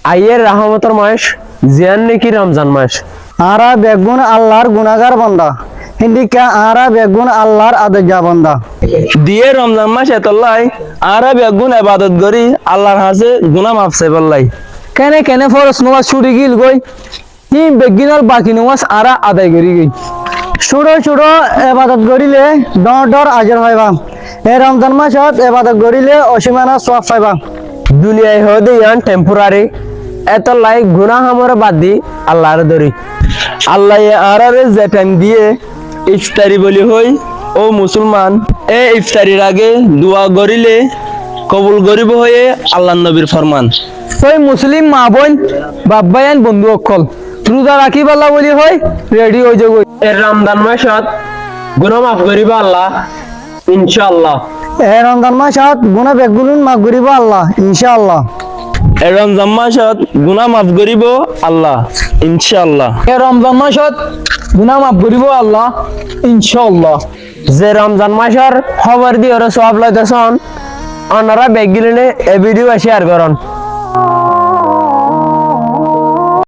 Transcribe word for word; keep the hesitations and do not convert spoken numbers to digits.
Aiyér rahámotor mac, ziyán néki Romzan mac. Añára beggún Allar gunágar banda, híndikka añára beggún Allar adojja banda. Diyé Romzan mac etollái, añára beggún ebadot gorí Allar hañsé guná maf saibóllái. Kene kene foros nomás cúçi gíl goi, híin beggínor baki nomás añára adai gorí goi. Cúço cúço ebadot goríle dhoóñr dhoóñr ajor faibá. E Romzan macót ebadot goríle ocímana suwab faibá. Duniyai hoóde yián temporari, étollái guná hamoré bad di Allaré dóri. Allaye añáráre ze thaim diyé, iftari bóli hoói, óu musúlman, é iftarir age dua goríle kobul goríbou hoiyé Allar nobir forman. Tói musúlim maa bóin, baf báiyain, bondú ókkol, ruza rakíbolla bóli hoói redi ói zogói. E Romzan macót guná maf goríbou Alla, incáalla. E Romzan macót guná beggún maf goríbou Alla, incáalla. E Romzan macót guná maf goríbou Alla, incáalla. E Romzan macót guná maf goríbou Alla, incáalla. Ze Romzan macór hóbor diyoré suwab loito sóon, onorá beggúne e bídiyo cíyar gorón.